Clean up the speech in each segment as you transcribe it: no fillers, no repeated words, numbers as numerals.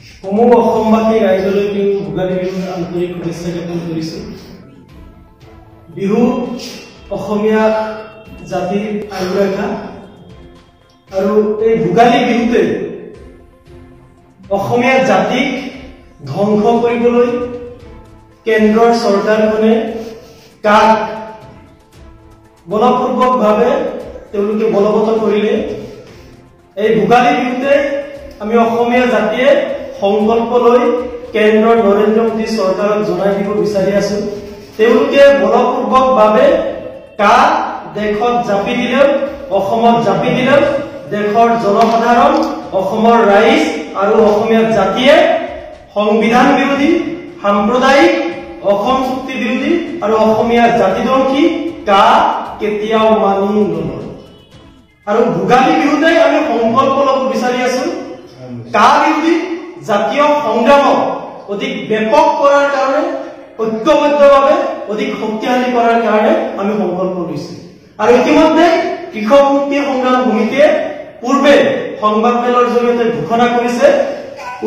সমূহ অসমবাসী ৰাইজলৈ ভোগালী বিহুৰ আন্তৰিক শুভেচ্ছা জ্ঞাপন কৰিছোঁ। বিহু অসমীয়া জাতিৰ আয়ুৰেখা আৰু এই ভোগালী বিহুতে অসমীয়া জাতিক ধ্বংস কৰিবলৈ কেন্দ্ৰৰ চৰকাৰখনে কাক বলপূৰ্বকভাৱে তেওঁলোকে বলবৎ কৰিলে। এই ভোগালী বিহুতে আমি অসমীয়া জাতিয়ে সংকল্প লৈ কেন্দ্ৰৰ নৰেন্দ্ৰ মোদী চৰকাৰক জনাই দিব বিচাৰি আছো, তেওঁলোকে বলপূৰ্বকভাৱে কা দেশত জাপি দিলেও, অসমত জাপি দিলেও দেশৰ জনসাধাৰণ, অসমৰ ৰাইজ আৰু অসমীয়া জাতিয়ে সংবিধান বিৰোধী, সাম্প্ৰদায়িক, অসম চুক্তি বিৰোধী আৰু অসমীয়া জাতিধ্বংসী কা কেতিয়াও মানি নলয়। আৰু ভোগালী বিহুতে আমি সংকল্প ল'ব বিচাৰি আছো, কা বিৰোধী জাতীয় সংগ্ৰামক অধিক ব্যাপক কৰাৰ কাৰণে, ঐক্যবদ্ধভাৱে অধিক শক্তিশালী কৰাৰ কাৰণে আমি সংকল্প লৈছো। আৰু ইতিমধ্যে কৃষক মুক্তি সংগ্ৰাম সমিতিয়ে পূৰ্বে সংবাদমেলৰ জৰিয়তে ঘোষণা কৰিছে,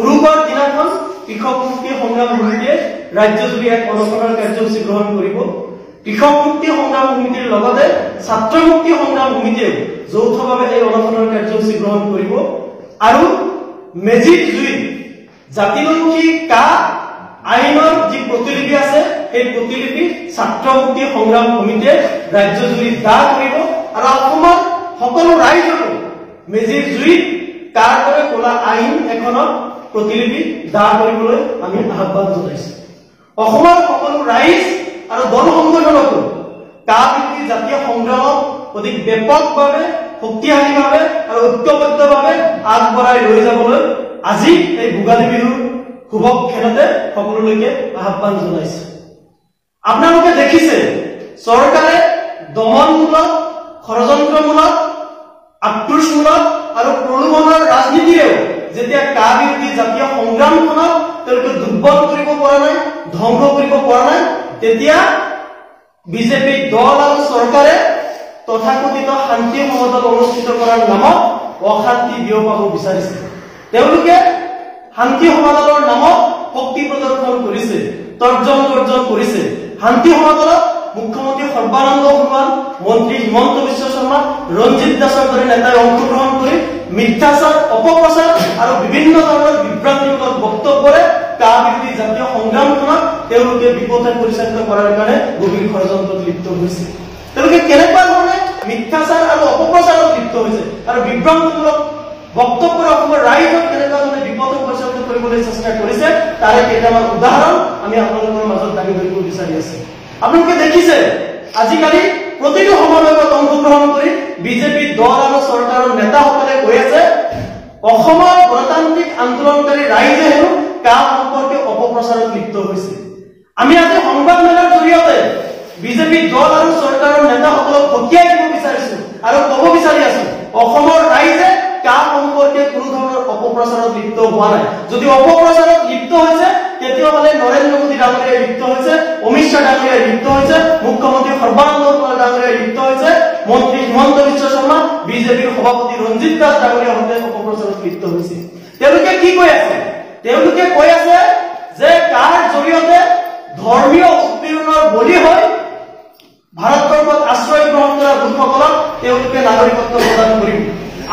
উৰুকাৰ দিনাখন কৃষক মুক্তি সংগ্ৰাম সমিতিয়ে ৰাজ্যজুৰি এক অনশনৰ কাৰ্যসূচী গ্ৰহণ কৰিব। কৃষক মুক্তি সংগ্ৰাম সমিতিৰ লগতে ছাত্ৰ মুক্তি সংগ্ৰাম সমিতিয়ে যৌথভাৱে এই অনশনৰ কাৰ্যসূচী গ্ৰহণ কৰিব। আৰু মেজিক জুইত জাতিধ্বংসী কা আইনৰ যি প্ৰতিলিপি আছে, সেই প্ৰতিলিপি ছাত্ৰ মুক্তি সংগ্ৰাম সমিতিয়ে ৰাজ্যজুৰি দাহ কৰিব আৰু অসমৰ সকলো ৰাইজকো মেজিৰ জুইত কাৰ দৰে ক'লা আইন এখনৰ প্ৰতিলিপি দাহ কৰিবলৈ আমি আহ্বান জনাইছো। অসমৰ সকলো ৰাইজ আৰু দল সংগঠনকো কা বিৰোধী জাতীয় সংগ্ৰামক অধিক ব্যাপকভাৱে, শক্তিশালীভাৱে আৰু ঐক্যবদ্ধভাৱে আগবঢ়াই লৈ যাবলৈ আজি এই ভোগালী বিহুৰ শুভ ক্ষণতে সকলোলৈকে আহ্বান জনাইছে। আপোনালোকে দেখিছে চৰকাৰে দমনমূলক, ষড়যন্ত্ৰমূলক, আক্ৰোশমূলক আৰু প্ৰলোভনৰ ৰাজনীতিৰেও যেতিয়া কা বিৰোধী জাতীয় সংগ্ৰামখনক তেওঁলোকে দুৰ্বল কৰিব পৰা নাই, ধ্বংস কৰিব পৰা নাই, তেতিয়া বিজেপি দল আৰু চৰকাৰে তথাকথিত শান্তি সমদল অনুষ্ঠিত কৰাৰ নামত অশান্তি বিয়পাব বিচাৰিছে। তেওঁলোকে শান্তি সমদলৰ নামত শক্তি প্ৰদৰ্শন কৰিছে, তৰ্জন গৰ্জন কৰিছে। শান্তি সমদলত মুখ্যমন্ত্ৰী সৰ্বানন্দ সোণোৱাল, মন্ত্ৰী হিমন্ত বিশ্ব শৰ্মা, ৰঞ্জিত দাসৰ দৰে নেতাই অংশগ্ৰহণ কৰি মিথ্যাচাৰ, অপপ্ৰচাৰ আৰু বিভিন্ন ধৰণৰ বিভ্ৰান্তিমূলক বক্তব্যৰে কা বিৰোধী জাতীয় সংগ্ৰামখনক তেওঁলোকে বিপথে পৰিচালিত কৰাৰ কাৰণে গভীৰ ষড়যন্ত্ৰত লিপ্ত হৈছে। তেওঁলোকে কেনেকুৱা ধৰণে মিথ্যাচাৰ আৰু অপপ্ৰচাৰত লিপ্ত হৈছে আৰু বিভ্ৰান্তিমূলক বক্তব্যৰ অসমৰ ৰাইজক কেনেকুৱা ধৰণে বিপথে পৰিচালিত কৰিবলৈ চেষ্টা কৰিছে, তাৰে কেইটামান উদাহৰণ আমি আপোনালোকৰ মাজত দাঙি ধৰিব বিচাৰি আছো। আপোনালোকে দেখিছে আজিকালি প্ৰতিটো সমাৱেশত অংশগ্ৰহণ কৰি বিজেপি দল আৰু চৰকাৰৰ নেতাসকলে কৈ আছে অসমৰ গণতান্ত্ৰিক আন্দোলনকাৰী ৰাইজে হেনো কা সম্পৰ্কে অপপ্ৰচাৰত লিপ্ত হৈছে। আমি আজি সংবাদমেলৰ জৰিয়তে বিজেপি দল আৰু চৰকাৰৰ নেতাসকলক সকীয়াই দিব বিচাৰিছো আৰু ক'ব বিচাৰি আছো, অসমৰ ৰাইজে কা সম্পৰ্কে কোনো ধৰণৰ অপপ্ৰচাৰত লিপ্ত হোৱা নাই। যদি অপপ্ৰচাৰত লিপ্ত হৈছে, তেতিয়াহ'লে নৰেন্দ্ৰ মোদী ডাঙৰীয়াই লিপ্ত হৈছে, অমিত শ্বাহ ডাঙৰীয়াই লিপ্ত হৈছে, মুখ্যমন্ত্ৰী সৰ্বানন্দ সোণোৱাল ডাঙৰীয়াই লিপ্ত হৈছে, মন্ত্ৰী হিমন্ত বিশ্ব শৰ্মা, বিজেপিৰ সভাপতি ৰঞ্জিত দাস ডাঙৰীয়াহঁতে অপপ্ৰচাৰত লিপ্ত হৈছে। তেওঁলোকে কি কৈ আছে? তেওঁলোকে কৈ আছে যে কাৰ জৰিয়তে ধৰ্মীয় উৎপীড়নৰ বলি হৈ ভাৰতবৰ্ষত আশ্ৰয় গ্ৰহণ কৰা লোকসকলক তেওঁলোকে নাগৰিকত্ব প্ৰদান কৰিব।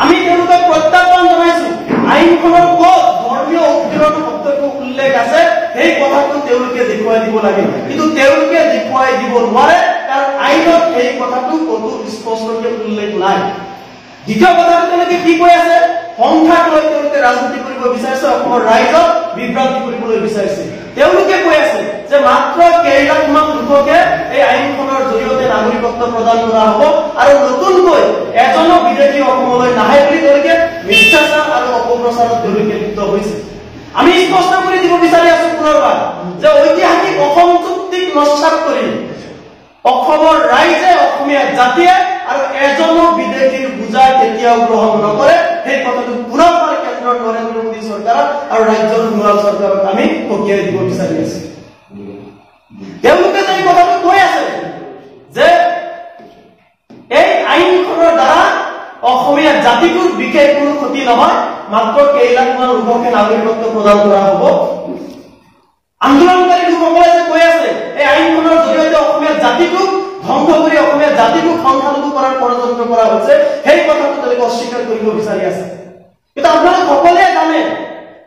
আমি তেওঁলোকক প্ৰত্যাহ্বান জনাইছো, আইনখনৰ ক'ত ধৰ্মীয় উৎপীড়ন শব্দটো উল্লেখ আছে সেই কথাটো তেওঁলোকে দেখুৱাই দিব লাগে। কিন্তু তেওঁলোকে দেখুৱাই দিব নোৱাৰে, কাৰণ আইনত সেই কথাটো ক'তো স্পষ্টকৈ উল্লেখ নাই। দ্বিতীয় কথাটো তেওঁলোকে কি কৈ আছে, সংখ্যাক লৈ তেওঁলোকে ৰাজনীতি কৰিব বিচাৰিছে, অসমৰ ৰাইজক বিভ্ৰান্তি কৰিবলৈ বিচাৰিছে। তেওঁলোকে কৈ আছে যে মাত্ৰ কেইলাখমান লোককে এই আইনখনৰ জৰিয়তে নাগৰিকত্ব প্ৰদান কৰা হ'ব আৰু নতুনকৈ এজনো বিদেশী অসমলৈ নাহে বুলি তেওঁলোকে মিথ্যাচাৰ আৰু অপপ্ৰচাৰত তেওঁলোকে লিপ্ত হৈছে। আমি স্পষ্ট কৰি দিব বিচাৰি আছো পুনৰবাৰ যে ঐতিহাসিক অসম চুক্তিক নস্যাৎ কৰি অসমৰ ৰাইজে, অসমীয়া জাতিয়ে আৰু এজনো বিদেশীৰ বোজা কেতিয়াও গ্ৰহণ নকৰে। সেই কথাটো পুনৰবাৰ কেন্দ্ৰৰ নৰেন্দ্ৰ মোদী চৰকাৰক আৰু ৰাজ্যৰ সোণোৱাল চৰকাৰক আমি সকীয়াই দিব বিচাৰি আছো। তেওঁলোকে যে এই কথাটো কৈ আছে যে এই আইনখনৰ দ্বাৰা অসমীয়া জাতিটোৰ বিশেষ কোনো ক্ষতি নহয়, মাত্ৰ কেইলাখমান লোককে নাগৰিকত্ব প্ৰদান কৰা হ'ব। আন্দোলনকাৰী লোকসকলে যে কৈ আছে এই আইনখনৰ জৰিয়তে অসমীয়া জাতিটোক ধ্বংস কৰি অসমীয়া জাতিটোক সংখ্যালঘু কৰাৰ ষড়যন্ত্ৰ কৰা হৈছে, সেই কথাটো তেওঁলোকে অস্বীকাৰ কৰিব বিচাৰি আছে। কিন্তু আপোনালোক সকলোৱে জানে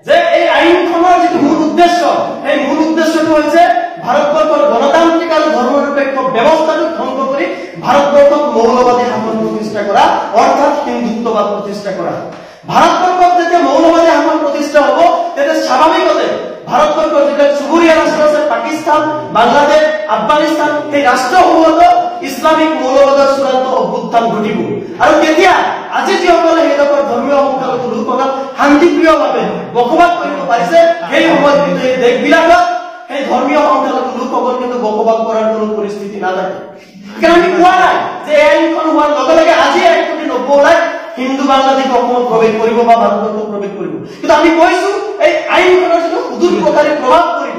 যে এই আইনখনৰ যিটো মূল উদ্দেশ্য, সেই মূল উদ্দেশ্যটো হৈছে ভাৰতবৰ্ষৰ গণতান্ত্ৰিক আৰু ধৰ্মনিৰপেক্ষ ব্যৱস্থাটোক ধ্বংস কৰি ভাৰতবৰ্ষক মৌলবাদী শাসন প্ৰতিষ্ঠা কৰা, অৰ্থাৎ হিন্দুত্ববাদ প্ৰতিষ্ঠা কৰা। ভাৰতবৰ্ষত যেতিয়া মৌলবাদী শাসন প্ৰতিষ্ঠা হ'ব, তেতিয়া স্বাভাৱিকতে ভাৰতবৰ্ষৰ যিবিলাক চুবুৰীয়া ৰাষ্ট্ৰ আছে, পাকিস্তান, বাংলাদেশ, আফগানিস্তান, সেই ৰাষ্ট্ৰসমূহতো ইছলামিক মৌলবাদৰ চূড়ান্ত অভ্যুত্থান ঘটিব। আৰু তেতিয়া আজি যিসকলে সেইডোখৰ ধৰ্মীয় সংখ্যালঘু লোকসকল শান্তিপ্ৰিয়ভাৱে বসবাস কৰিব পাৰিছে, সেই সময়ত কিন্তু এই দেশবিলাকত সেই ধৰ্মীয় সংখ্যালঘু লোকসকল কিন্তু বসবাস কৰাৰ কোনো পৰিস্থিতি নাথাকে। কাৰণ আমি কোৱা নাই যে এই আইনখন হোৱাৰ লগে লগে আজি 1.90 লাখ হিন্দু বাংলাদেশ অসমত প্ৰৱেশ কৰিব বা ভাৰতবৰ্ষত প্ৰৱেশ কৰিব। কিন্তু আমি কৈছো এই আইনখনৰ যিটো সুদূৰ প্ৰসাৰী প্ৰভাৱ পৰিব,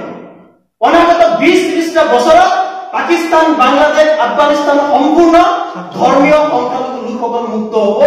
অনাগত 20-30টা বছৰত পাকিস্তান, বাংলাদেশ, আফগানিস্তান সম্পূৰ্ণ ধৰ্মীয় সংখ্যালঘু লোকসকল মুক্ত হ'ব।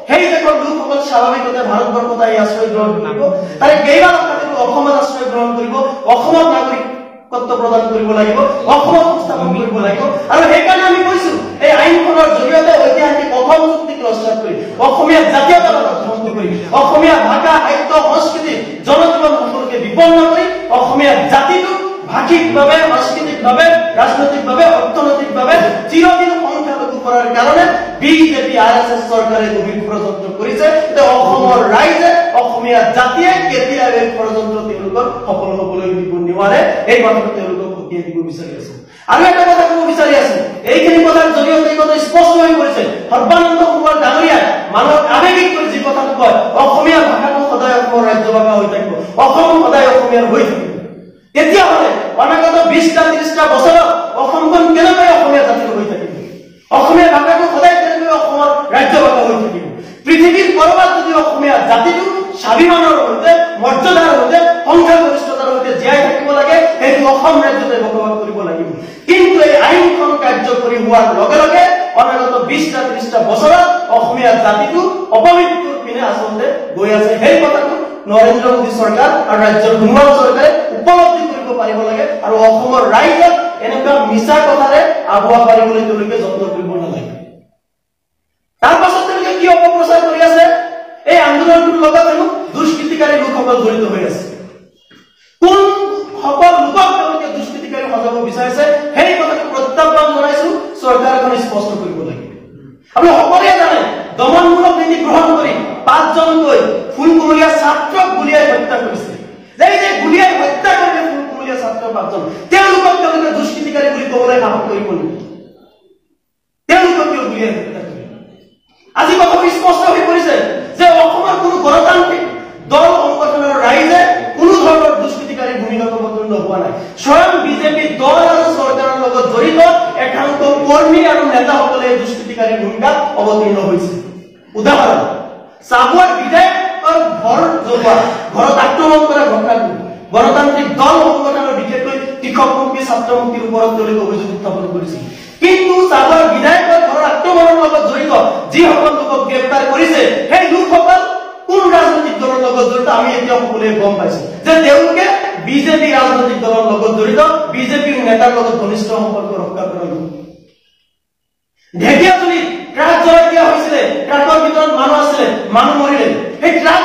সেই দেশৰ লোকসকল স্বাভাৱিকতে ভাৰতবৰ্ষত আহি আশ্ৰয় গ্ৰহণ কৰিব, তাৰে কেইবা লক্ষাধিক অসমত আশ্ৰয় গ্ৰহণ কৰিব, অসমত নাগৰিকত্ব প্ৰদান কৰিব লাগিব, অসমত সংস্থাপন কৰিব লাগিব। আৰু সেইকাৰণে আমি কৈছো এই আইনখনৰ জৰিয়তে ঐতিহাসিক অসম চুক্তিক নস্যাৎ কৰি অসমীয়া জাতীয়তাবাদক ধ্বংস কৰি অসমীয়া ভাষা, সাহিত্য, সংস্কৃতি, জনজীৱন সকলোকে বিপন্ন কৰি অসমীয়া জাতিটোক ভাষিকভাৱে, সাংস্কৃতিকভাৱে, ৰাজনৈতিকভাৱে, অৰ্থনৈতিকভাৱে চিৰদিন সংখ্যালঘু কৰাৰ কাৰণে বিজেপি, আৰ এছ এছ চৰকাৰে গভীৰ ষড়যন্ত্ৰ কৰিছে। অসমৰ ৰাইজে, অসমীয়া জাতিয়ে কেতিয়াও এই ষড়যন্ত্ৰ তেওঁলোকৰ সফল হবলৈ দিব নোৱাৰে। এই কথাটো তেওঁলোকক সকীয়াই দিব বিচাৰি আছো। আৰু এটা কথা ক'ব বিচাৰি আছো, এইখিনি কথাৰ জৰিয়তে এই কথা স্পষ্ট হৈ পৰিছে, সৰ্বানন্দ সোণোৱাল ডাঙৰীয়াই মানুহক আৱেগিক কৰি যি কথাটো কয়, অসমীয়া ভাষাটো সদায় অসমৰ ৰাজ্য ভাষা হৈ থাকিব, অসম সদায় অসমীয়াৰ হৈ থাকিব। তেতিয়াহ'লে অনাগত 20টা 30টা বছৰত অসমখন কেনেকৈ অসমীয়া জাতিৰ হৈ থাকিব? অসমীয়া ভাষাটো সদায় কেনেকৈ অসমৰ ৰাজ্য ভাষা হৈ থাকিব? পৃথিৱীৰ কৰবাত যদি অসমীয়া জাতিটো স্বাভিমানৰ সৈতে, মৰ্যাদাৰ সৈতে, সংখ্যাগৰিষ্ঠতাৰ সৈতে জীয়াই থাকিব লাগে, সেইটো অসম ৰাজ্যতে বসবাস কৰিব লাগিব। কিন্তু এই আইনখন কাৰ্যকৰী হোৱাৰ লগে লগে অনাগত 20টা 30টা বছৰত অসমীয়া জাতিটো অপমৃত্যুৰ পিনে আচলতে গৈ আছে। সেই কথাটো নৰেন্দ্ৰ মোদী চৰকাৰ আৰু ৰাজ্যৰ সোণোৱাল চৰকাৰে উপলব্ধি কৰিব পাৰিব লাগে আৰু অসমৰ ৰাইজক এনেকুৱা মিছা কথাৰে আভুৱা পাৰিবলৈ তেওঁলোকে যত্ন কৰিব নালাগে। তাৰ পাছত তেওঁলোকে কি অপপ্ৰচাৰ কৰি আছে? এই আন্দোলনটোৰ লগত হেনো দুষ্কৃতিকাৰী লোকসকল জড়িত হৈ আছে। কোনসকল লোকক তেওঁলোকে দুষ্কৃতিকাৰী সজাব বিচাৰিছে, সেই কথাটো প্ৰত্যাহ্বান জনাইছো, চৰকাৰখনে স্পষ্ট কৰিব লাগে। আপুনি সকলোৱে জানে, দমনমূলক নীতি গ্ৰহণ কৰি পাঁচজনকৈ ফুলকুমলীয়া ছাত্ৰক গুলীয়াই হত্যা কৰিছে। এই যে গুলীয়াই হত্যা কৰিলে ফুলকুমলীয়া ছাত্ৰ পাঁচজন, তেওঁলোকক তেওঁলোকে দুষ্কৃতিকাৰী বুলি ক'বলৈ সাহস কৰিব নেকি? তেওঁলোকক কিয় গুলীয়াই হত্যা কৰিলে? আজি কথাটো স্পষ্ট হৈ পৰিছে যে অসমৰ কোনো গণতান্ত্ৰিক দল সংগঠনৰ ৰাইজে কোনো ধৰণৰ দুষ্কৃতিকাৰী ভূমিকাত অৱতীৰ্ণ হোৱা নাই। স্বয়ং বিজেপি দল আৰু চৰকাৰৰ লগত জড়িত একাংশ কৰ্মী আৰু নেতাসকলে এই দুষ্কৃতিকাৰী ভূমিকাত অৱতীৰ্ণ হৈছে। উদাহৰণ, চাবুৱাৰ বিধায়কৰ ঘৰ জ্বলোৱা, ঘৰত আক্ৰমণ কৰা ঘটনাটো গণতান্ত্ৰিক দল সংগঠনৰ, বিশেষকৈ কৃষক মুক্তি, ছাত্ৰ মুক্তিৰ ওপৰত তেওঁলোকে অভিযোগ উত্থাপন কৰিছিল। কিন্তু চাবুৱাৰ বিধায়কৰ ঘৰৰ আক্ৰমণৰ লগত জড়িত যিসকল লোকক গ্ৰেপ্তাৰ কৰিছে, সেই লোকসকল কোন ৰাজনৈতিক দলৰ লগত জড়িত আমি এতিয়া সকলোৱে গম পাইছো যে তেওঁলোকে বিজেপি ৰাজনৈতিক দলৰ লগত জড়িত, বিজেপিৰ নেতাৰ লগত ঘনিষ্ঠ সম্পৰ্ক ৰক্ষা কৰা লোক। ঢেকীয়াজুলিত ট্ৰাক জ্বলাই দিয়া হৈছিলে, ট্ৰাকৰ ভিতৰত মানুহ আছিলে, মানুহ মৰিলে। সেই ট্ৰাক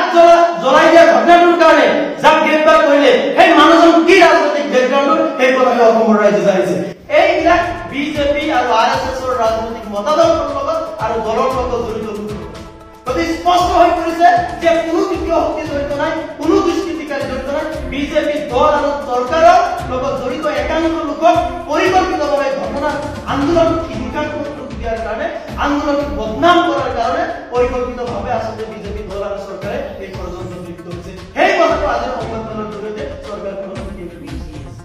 জ্বলাই দিয়া ঘটনাটোৰ কাৰণে যাক গ্ৰেপ্তাৰ কৰিলে, সেই মানুহজন কি ৰাজনৈতিক বেকগ্ৰাউণ্ডৰ, সেই কথাটো অসমৰ ৰাইজে জানিছে। এইবিলাক বিজেপি আৰু আৰ এছ এছৰ ৰাজনৈতিক মতাদৰ্শৰ লগত আৰু দলৰ লগত জড়িত লোক। গতিকে স্পষ্ট হৈ পৰিছে যে কোনো তৃতীয় শক্তি জড়িত নাই, কোনো দুষ্কৃতিকাৰী জড়িত নাই। বিজেপি দল আৰু চৰকাৰৰ লগত জড়িত একাংশ লোকক পৰিকল্পিতভাৱে ঘটনা আন্দোলন হিংসাত্মক ৰূপ দিয়াৰ কাৰণে, আন্দোলনক বদনাম কৰাৰ কাৰণে পৰিকল্পিতভাৱে আচলতে বিজেপি দল আৰু চৰকাৰে এই ষড়যন্ত্ৰ লিপ্ত হৈছে। সেই কথাটো আজিৰ সংবাদমেলৰ জৰিয়তে চৰকাৰখনক সকীয়াই দিব বিচাৰি আছে।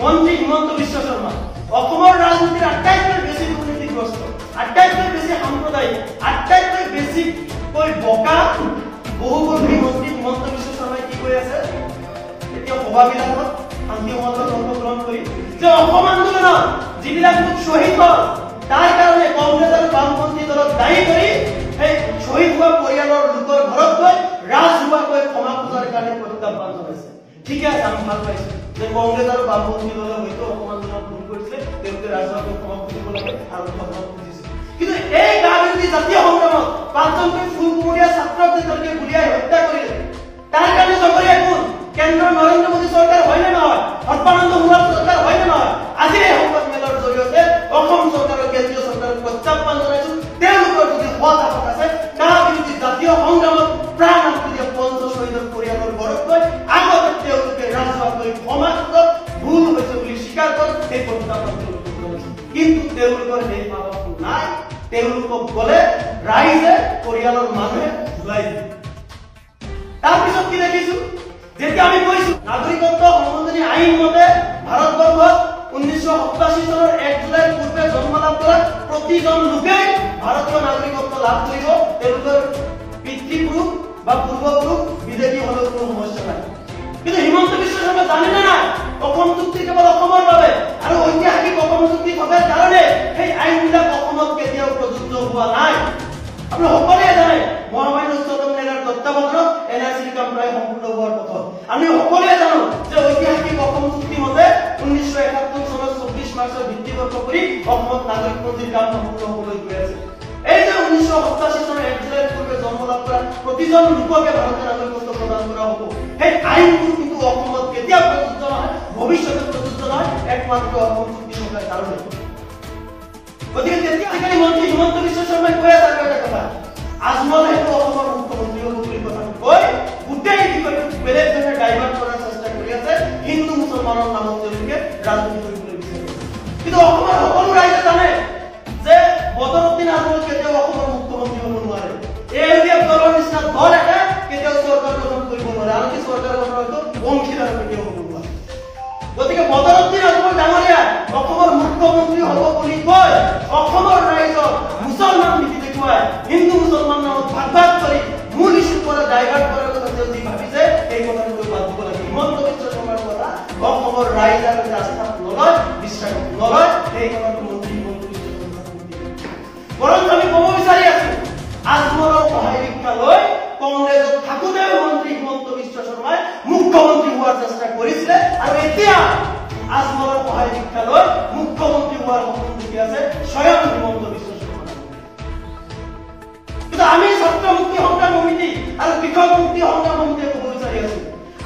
মন্ত্ৰী হিমন্ত বিশ্ব শৰ্মা অসমৰ ৰাজনীতিৰ আটাইতকৈ বেছি দুৰ্নীতিগ্ৰস্ত, আটাইতকৈ বেছি সাম্প্ৰদায়িক, আটাইতকৈ বেছিকৈ বকা বহুকৰ্মী মন্ত্ৰী হিমন্ত বিশ্ব শৰ্মাই কি কৈ আছে এতিয়া সভাবিলাকত শান্তি সমাজত অংশগ্ৰহণ কৰি যে অসম আন্দোলনত যিবিলাক লোক শ্বহীদ হ'ল, তাৰ কাৰণে কংগ্ৰেছ আৰু বামপন্থী দলক দায়ী কৰি সেই শ্বহীদ শ্বহীদ হোৱা পৰিয়ালৰ লোকৰ ঘৰত গৈ ৰাজহুৱাকৈ ক্ষমা খোজাৰ কাৰণে প্ৰত্যাহ্বান জনাইছে। ঠিকে আছে, আমি ভাল পাইছো যে কংগ্ৰেছ আৰু বামপন্থী দলে হয়তো অকণমান ভুল কৰিছিলে, তেওঁলোকে ৰাজহুৱাকৈ ক্ষমা খুজিব লাগে আৰু ক্ষমা খুজিছে। কিন্তু এই কা বিৰোধী জাতীয় সংগ্ৰামত 5জনকৈ ফুলকুমলীয়া ছাত্ৰক যে তেওঁলোকে গুলীয়াই হত্যা কৰিলে, তাৰ কাৰণে জগৰীয়া কোন? কেন্দ্ৰৰ নৰেন্দ্ৰ মোদী চৰকাৰ হয় নে নহয়? সৰ্বানন্দ সোণোৱাল চৰকাৰ হয় নে নহয়? আজিৰ এই সংবাদমেলৰ জৰিয়তে অসম চৰকাৰৰ কেন্দ্ৰীয় চৰকাৰক প্ৰত্যাহ্বান জনাইছো, তেওঁলোকৰ যদি সৎ সাহস আছে, কা বিৰোধী জাতীয় সংগ্ৰামত প্ৰাণ আহুতি দিয়া পঞ্চ শ্বহীদৰ পৰিয়ালৰ ঘৰত গৈ আগতে তেওঁলোকে ৰাজহুৱাকৈ ক্ষমা খোজক, ভুল হৈছে বুলি স্বীকাৰ কৰক, সেই প্ৰত্যাহ্বান তেওঁলোকক জনাইছো। কিন্তু তেওঁলোকৰ সেই সাহস নাই। তেওঁলোকক গ'লে ৰাইজে, পৰিয়ালৰ মানুহে ওলাই দিব। তাৰপিছত কি দেখিছো, যেতিয়া আমি কৈছো নাগৰিকত্ব সংশোধনী আইন মতে ভাৰতবৰ্ষত 1987 চনৰ 1 জুলাইৰ পূৰ্বে জন্ম লাভ কৰা প্ৰতিজন লোকেই ভাৰতীয় নাগৰিকত্ব লাভ কৰিব, তেওঁলোকৰ পিতৃপুৰুষ বা পূৰ্বপুৰুষ বিদেশী হ'লেও কোনো সমস্যা নাই। কিন্তু হিমন্ত বিশ্ব শৰ্মা জানে নে নাই অসম চুক্তি কেৱল অসমৰ বাবে আৰু ঐতিহাসিক অসম চুক্তি থকাৰ কাৰণে সেই আইনবিলাক অসমত কেতিয়াও প্ৰযোজ্য হোৱা নাই। আপুনি সকলোৱে জানে মহামান্য উচ্চতম ন্যায়ালয়ৰ তত্ত্বাৱধানত এন আৰ চিৰ কাম প্ৰায় সম্পূৰ্ণ হোৱাৰ পথত। আমি সকলোৱে জানো যে ঐতিহাসিক অসম চুক্তি মতে 1971 চনৰ 24 মাৰ্চৰ ভিত্তিবৰ্ষ কৰি অসমত নাগৰিকপঞ্জীৰ কাম সম্পূৰ্ণ হ'বলৈ গৈ আছে। এই যে 1987 চনৰ 1 জুলাইৰ পূৰ্বে জন্ম লাভ কৰা প্ৰতিজন লোককে ভাৰতীয় নাগৰিকত্ব প্ৰদান কৰা হ'ব, সেই আইনবোৰ কিন্তু অসমত কেতিয়াও প্ৰযোজ্য নহয়, ভৱিষ্যতে প্ৰযোজ্য নহয়, একমাত্ৰ অসম চুক্তি থকাৰ কাৰণে। গতিকে তেতিয়া আজিকালি মন্ত্ৰী হিমন্ত বিশ্ব শৰ্মাই কৈ আছে আৰু এটা কথা, আজমল হেনো অসমৰ মুখ্যমন্ত্ৰী হ'ব বুলি কথাটো কৈ গোটেই বিষয়টো বেলেগ ধৰণে ডাইভাৰ্ট কৰাৰ চেষ্টা কৰি আছে। হিন্দু মুছলমানৰ নামত তেওঁলোকে ৰাজনীতি কৰিবলৈ বিচাৰে। কিন্তু অসমৰ সকলো ৰাইজে জানে যে বদৰুদ্দিন আজমল কেতিয়াও অসমৰ মুখ্যমন্ত্ৰী হ'ব নোৱাৰে। এ I D F দলৰ নিচিনা দল এটা কেতিয়াও চৰকাৰ গঠন কৰিব নোৱাৰে, আনকি চৰকাৰ গঠনৰ হয়তো অংশীদাৰ কেতিয়াও হ'ব নোৱাৰে। গতিকে বদৰুদ্দিন আজমল ডাঙৰীয়া অসমৰ মুখ্যমন্ত্ৰী হ'ব বুলি কৈ অসমৰ ৰাইজক মুছলমান নীতি দেখুৱাই হিন্দু মুছলমান নামত ভাগ ভাগ কৰি মূল ইছ্যুৰ পৰা ডাইভাৰ্ট কৰাৰ কথা তেওঁ যি ভাবিছে, সেই কথাটো তেওঁ বাদ দিব লাগে। হিমন্ত বিশ্ব শৰ্মাৰ কথা অসমৰ ৰাইজ আৰু আস্থাত নলয়, বিশ্বাসত নলয়, সেই কথাটো মন্ত্ৰী হিমন্ত বিশ্ব শৰ্মা। বৰঞ্চ আমি ক'ব বিচাৰি আছো, আজমলৰ সহায় ভিক্ষা লৈ কংগ্ৰেছত থাকোঁতেও মন্ত্ৰী হিমন্ত বিশ্ব শৰ্মাই মুখ্যমন্ত্ৰী হোৱাৰ চেষ্টা কৰিছিলে আৰু এতিয়া আজমলৰ সহায় ভিক্ষা লৈ মুখ্যমন্ত্ৰী হোৱাৰ সপোন দেখি আছে স্বয়ং হিমন্ত বিশ্ব শৰ্মা। কিন্তু আমি ছাত্ৰ মুক্তি সংগ্ৰাম সমিতি আৰু কৃষক মুক্তি সংগ্ৰাম সমিতিয়ে ক'ব বিচাৰি আছো,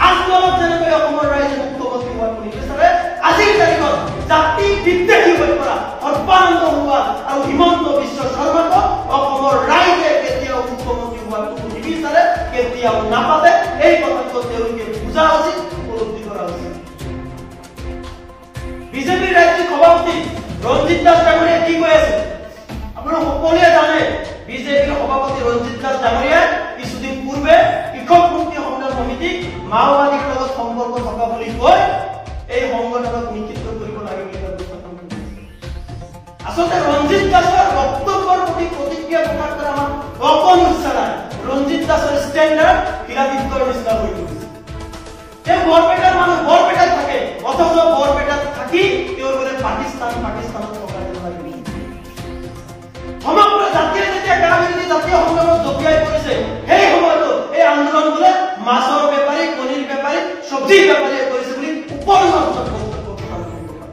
আজমলত যেনেকৈ অসমৰ ৰাইজে মুখ্যমন্ত্ৰী হোৱাটো নিবিচাৰে, আজিৰ তাৰিখত জাতি বিদ্বেষী হৈ পৰা সৰ্বানন্দ সোণোৱাল আৰু হিমন্ত বিশ্ব শৰ্মাক অসমৰ ৰাইজে কেতিয়াও মুখ্যমন্ত্ৰী হোৱাটো নিবিচাৰে, কেতিয়াও নাপাতে। এই কথাটো তেওঁলোকে বুজা উচিত, উপলব্ধি কৰা উচিত। বিজেপিৰ ৰাজ্যিক সভাপতি ৰঞ্জিত দাস ডাঙৰীয়াই কি কৈ আছে আপোনালোক সকলোৱে জানে। বিজেপিৰ সভাপতি ৰঞ্জিত দাস ডাঙৰীয়াই কিছুদিন পূৰ্বে কৃষক মুক্তি সংগ্ৰাম সমিতিক মাওবাদীৰ লগত সম্পৰ্ক থকা বুলি কৈ এই সংগঠনক নিষিদ্ধ কৰিব লাগে বুলি উত্থাপন কৰিছে। আচলতে ৰঞ্জিত দাসৰ বক্তব্যৰ প্ৰতি প্ৰতিক্ৰিয়া প্ৰকাশ কৰা আমাৰ অকণো ইচ্ছা নাই। ৰঞ্জিত দাসৰ ষ্টেণ্ডাৰ্ড শিলাদিত্যৰ নিচিনা হৈ পৰিছে। তেওঁ বৰপেটাৰ মানুহ, বৰপেটাত থাকে, অথচ বৰপেটাত থাকি তেওঁৰ বোলে পাকিস্তান পাকিস্তানত থকা যেন লাগে। সমগ্ৰ জাতিয়ে যেতিয়া কা বিৰোধী জাতীয় সংগ্ৰামত জঁপিয়াই পৰিছে, সেই সময়তো এই আন্দোলন বোলে মাছৰ বেপাৰী, কণীৰ বেপাৰী, চব্জিৰ বেপাৰীয়ে কৰিছে বুলি উপন্যাসত বক্তব্য প্ৰদান কৰিব পাৰে।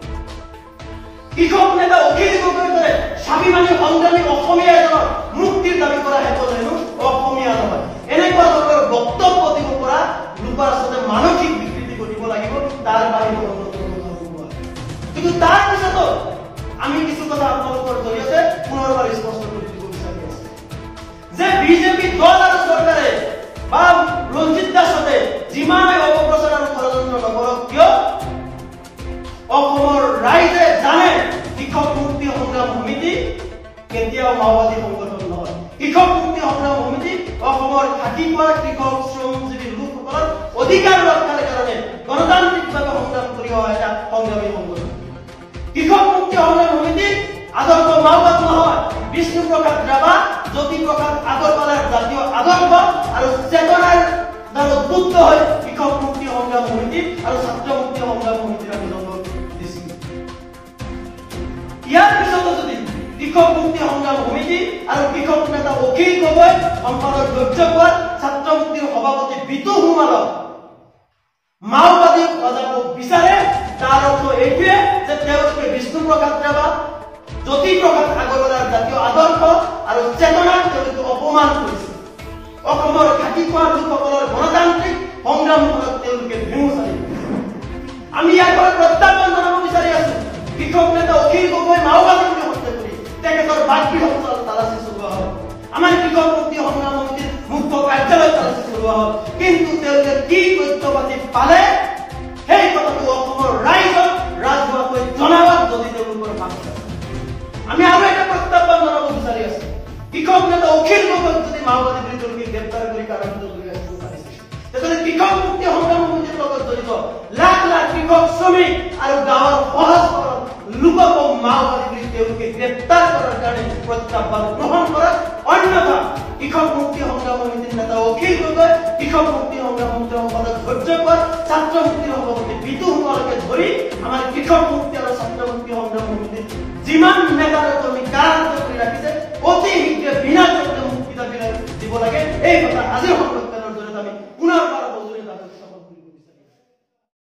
কৃষক নেতা অখিল গগৈৰ দৰে স্বাভিমানী সংগ্ৰামী অসমীয়া এজনৰ মুক্তিৰ দাবী কৰা হেতু হেনো অসমীয়া নহয়। এনেকুৱা ধৰণৰ বক্তব্য দিব পৰা লোকৰ আচলতে মানসিক বিকৃতি ঘটিব লাগিব, তাৰ বাহিৰে অন্য কোনো কথা হ'ব নোৱাৰে। কিন্তু তাৰ পিছতো আমি কিছু কথা আপোনালোকৰ জৰিয়তে পুনৰবাৰ স্পষ্ট কৰি দিব বিচাৰি আছো যে বিজেপি দল আৰু চৰকাৰে বা ৰঞ্জিত দাসতে যিমানে অপপ্ৰচাৰ আৰু ষড়যন্ত্ৰ নকৰক কিয়, অসমৰ ৰাইজে জানে কৃষক মুক্তি সংগ্ৰাম সমিতি কেতিয়াও মাওবাদী সংগঠন নহয়। কৃষক মুক্তি সংগ্ৰাম সমিতি অসমৰ থাকি পোৱা কৃষক শ্ৰমজীৱী লোকসকলৰ অধিকাৰ ৰক্ষাৰ কাৰণে গণতান্ত্ৰিকভাৱে সংগ্ৰাম কৰি অহা এটা সংগ্ৰামী সংগঠন। কৃষক মুক্তি সংগ্ৰাম সমিতি আদৰ্শ মাওবাদ নহয়। বিষ্ণুপ্ৰসাদ ৰাভা, জ্যোতিপ্ৰসাদ আগৰৱালাৰ জাতীয় আদৰ্শ আৰু চেতনাৰ দ্বাৰা উদ্বুদ্ধ হৈ কৃষক মুক্তি সংগ্ৰাম সমিতি আৰু ছাত্ৰ মুক্তি সংগ্ৰাম সমিতিৰ আমি জন্ম দিছিলোঁ। ইয়াৰ পিছতো যদি কৃষক মুক্তি সংগ্ৰাম সমিতি আৰু কৃষক নেতা অখিল গগৈ সম্পাদক ধৈৰ্য কোঁৱৰ, ছাত্ৰ মুক্তিৰ সভাপতি বিতু সোণোৱালক মাওবাদী সজাব বিচাৰে, তাৰ অৰ্থ এইটোৱে যে তেওঁলোকে বিষ্ণুপ্ৰসাদ ৰাভা, জ্যোতিপ্ৰসাদ আগৰৱালাৰ জাতীয় আদৰ্শ আৰু চেতনাক তেওঁলোকে অপমান কৰিছে। অসমৰ খাটি খোৱা লোকসকলৰ গণতান্ত্ৰিক সংগ্ৰামখনক তেওঁলোকে ভেঙুচালি কৰিছে। আমি ইয়াৰ পৰা প্ৰত্যাহ্বান জনাব বিচাৰি আছো। কৃষক নেতা অখিল গগৈ মাওবাদী বুলি সন্দেহ কৰি তেখেতৰ বাসগৃহত তালাচী চলোৱা হ'ল, আমাৰ কৃষক মুক্তি সংগ্ৰাম সমিতিৰ মুখ্য কাৰ্যালয়ত তালাচী চলোৱা হ'ল, কিন্তু তেওঁলোকে কি তথ্য পাতি পালে সেই কথাটো অসমৰ ৰাইজক ৰাজহুৱাকৈ জনাব যদি তেওঁলোকৰ সাহস আছে। আমি আৰু এটা প্ৰত্যাহ্বান জনাব বিচাৰি আছো। কৃষক নেতা অখিল গগৈক যদি মাওবাদী বুলি তেওঁলোকে গ্ৰেপ্তাৰ কৰি কাৰাৰুদ্ধ কৰি ৰাখিব পাৰিছে, তেতিয়াহ'লে কৃষক মুক্তি সংগ্ৰাম সমিতিৰ লগত জড়িত লাখ লাখ কৃষক শ্ৰমিক আৰু গাঁৱৰ সহজ সৰল লোকক মাওবাদী বুলি তেওঁলোকে গ্ৰেপ্তাৰ কৰাৰ কাৰণে প্ৰত্যাহ্বান গ্ৰহণ কৰা, অন্যথা কৃষক মুক্তি সংগ্ৰাম সমিতিৰ নেতা অখিল গগৈ, কৃষক মুক্তি সংগ্ৰাম সমিতিৰ সম্পাদক ধৈৰ্য কোঁৱৰ, ছাত্ৰ মুক্তিৰ সভাপতি বিতু সোণোৱালকে ধৰি আমাৰ কৃষক মুক্তি আৰু ছাত্ৰ মুক্তি সংগ্ৰাম সমিতিৰ যিমান নেতা কৰ্মী কাৰাৰুদ্ধ কৰি ৰাখিছে, অতি শীঘ্ৰে বিনা চৰ্তে মুক্তি দাবী দিব লাগে। এই কথা আজিৰ সংবাদমেলৰ জৰিয়তে আমি পুনৰবাৰ